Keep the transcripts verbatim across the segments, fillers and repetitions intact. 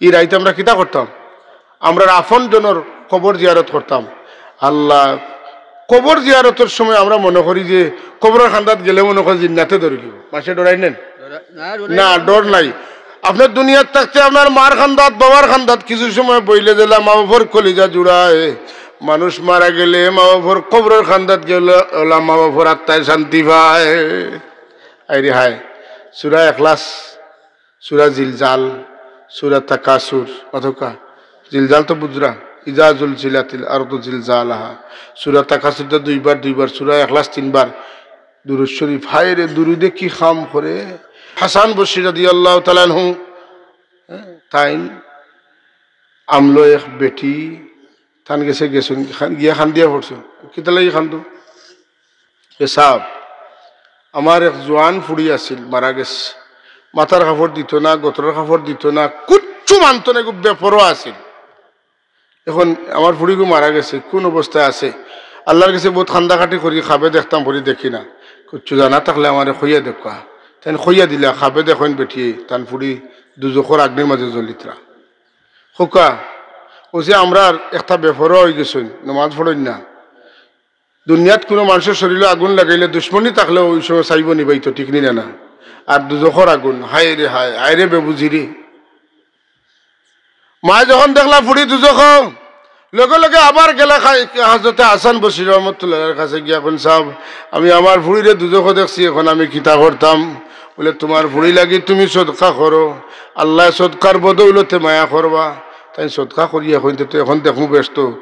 ই রাইত আমরা কিতা করতাম? আমরার আপন জনর কবর জিয়ারত করতাম। আল্লাহ, কবর জিয়ারতর সময় আমরা মনো করি যে কবরর কান্দাত গেলে মনো করি জিন্নাতে ধরিলিবো। মানষে ডরাইন না? না, ডর নাই। আপনে দুনিয়াত থাকতে আপনার মার কান্দাত, বাবার কান্দাত কিছু সময় বইলে যেলা মা বাপর কলিজা জুড়ায়, মানুষ মারা গেলে মা বাপর কবরর কান্দাত গেলে ওলা মা বাপর আত্মায় শান্তি পায়। আইরে হায়, সূরা ইখলাস, সূরা জিলজাল, সূরা তাকাসুর, অথবা জিলজাল তো বুঝরা, ইজা জুলজিলাতিল আরদু জিলজালাহা, সূরা তাকাসুর তো দুইবার, দুইবার, সূরা ইখলাস তিনবার, দুরূদ শরীফ, হায় রে, দুরূদে কি কাম করে। হাসান বসরি রাদিয়াল্লাহু তাআলা আনহু, হ্যাঁ, তাইন আমলো এক বেটি, তান গেছে গেছইন, খান-, গিয়া কান্দিয়া পড়ছইন। কিতার লাগি কান্দো? এ সাব, আমার এক জোয়ান ফুড়ি আছিল, মারা গেছে। মাথার কাপড় দিত না, গতরর কাপড় দিত না, কুচ্ছু মানতো না, খুব বেপরোয়া আছিল। এখন আমার ফুড়িগু মারা গেছে, কোন অবস্থায় আছে? আল্লাহর গেছে বউত কান্দাকাটি করি, খাবে দেখতাম করি, দেখি না। কুচ্ছু জানা থাকলে আমারে কইয়া দেউক্কা। তাইন কইয়া দিলা, খাবে দেখইন বেটিয়ে, তান ফুড়ি দুজখর আগ্নির মাঝে জ্বলিতরা। কউক্কা, অউ যে আমরার একটা বেপরোয়া অইগেছইন, নমাজ পড়ইন না। দুনিয়াত কুনু মানষর শরীলো আগুন লাগাইলে দুশমনি থাকলেও অউ সময় চাইবো নিবাইতো, ঠিক নি না? আর দুজখর আগুন, হায় রে হায়, হায় রে বেবুঝি রে। মায় যখন দেখলা ফুড়ি দুজখো, লগে লগে আবার গেলা খাই-, হযরতে হাসান বসরি রহমতুল্লাহর কাছে গিয়া কইন, "সাব, আমি আমার ফুড়িরে দুজখো দেখছি, এখন আমি কিতা করতাম?" বলে, "তুমার ফুড়ি লাগি তুমি সদকা করো, আল্লায় সদকার বদৌলতে মায়া করবা।" তাইন সদকা করিয়া কইন, "তে তো এখন দেখমু বেশ তো।"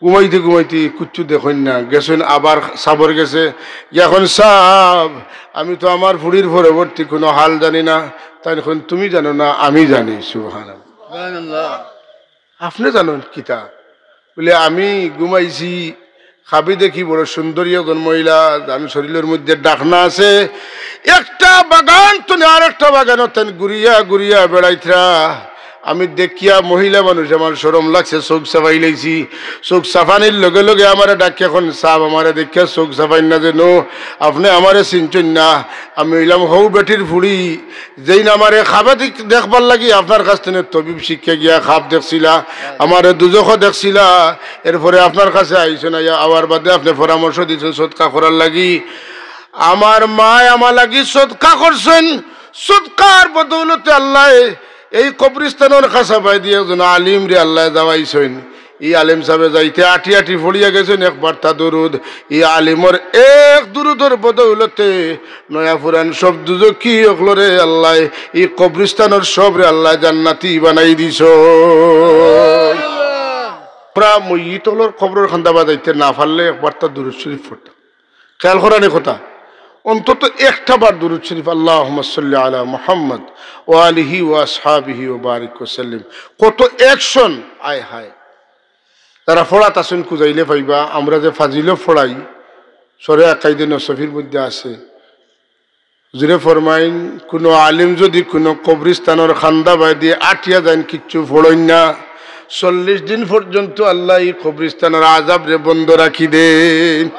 ঘুমাইতে ঘুমাইতে কুচ্ছু দেখইন না, গেছইন আবার সাবর গেছে, গিয়া কইন, "সাব, আমি তো আমার ফুড়ির পরবর্তী কুনু হাল জানি না।" তাইন কইন, "তুমি জানো না, আমি জানি।" সুবহানাল্লাহ। সুবহানাল্লাহ। আপনে জানইন কিতা? বলে, "আমি ঘুমাইছি, খাবি দেখি বড় সুন্দরী একজন মহিলা, তান শরীলর মধ্যে ডাকনা আছে, একটা বাগান তনে আরেকটা বাগানো তাইন ঘুরিয়া ঘুরিয়া বেড়াইতরা। আমি দেখিয়া মহিলা মানুষ, আমার শরম লাগছে, চউখ চাপাই লাইছি। চউখ চাপানির লগে লগে আমারে ডাকিয়া কইন, 'সাব, আমারে দেখিয়া চউখ চাপাইন না যেন, আপনে আমারে চিনছইন না, আমি অইলাম হউ বেটির ফুড়ি।' যেইন আমারে খাবে দেখ-, দেখবার লাগি আপনার কাছ তনে তবিব শিক্ষা গিয়া খাব দেখছিলা, আমারে দুজখো দেখছিলা, এরপরে আপনার কাছে আইছইন, আইয়া আওয়ার বাদে আপনে পরামর্শ দিছইন সদকা করার লাগি। আমার মায় আমার লাগি সদকা করছইন, সদকার বদৌলতে আল্লায় এই কবরিস্তানর কাছাবায়দি একজন আলিমরে আল্লায় যাওয়াইছইন।" ই আলেম সাবে যাইতে আটি আটি পড়িয়া গেছইন একবারতা দুরুদ। ই আলিমর এক দুরুদর বদৌলতে নয়া পুরান সব দুজখি অকলরে আল্লায়, ই কবরিস্তানর সবরে আল্লায় জান্নাতি বানাই দিছইন। আমরা মইয়িত অকলর কবরর কান্দাবায় যাইতে না পারলে একবারতা দুরুদ শরীফ পড়তাম। খেয়াল করানি কথা, অন্তত একটা বার দুরুদ শরীফ, "আল্লাহুম্মা সাল্লি আলা মুহাম্মদ ওয়া আলিহি ওয়া আসহাবিহি ওয়া বারিক ওয়া সাল্লিম।" কত action, আয় হায়। যারা পড়াত আছইন, খুজাইলে পাইবা। আমরা যে ফাজিলত পড়াই, শরহে আকাইদে নসফির মধ্যে আছে, হুজুরে ফরমাইন, কুনু আলিম যুদি কুনু কবরিস্তানর কান্দাবায়দি আটিয়া যাইন, কিচ্ছু পড়ইন না, চল্লিশ দিন পর্যন্ত আল্লায় ই কবরিস্তানর আযাবরে বন্ধ রাখি দেইন।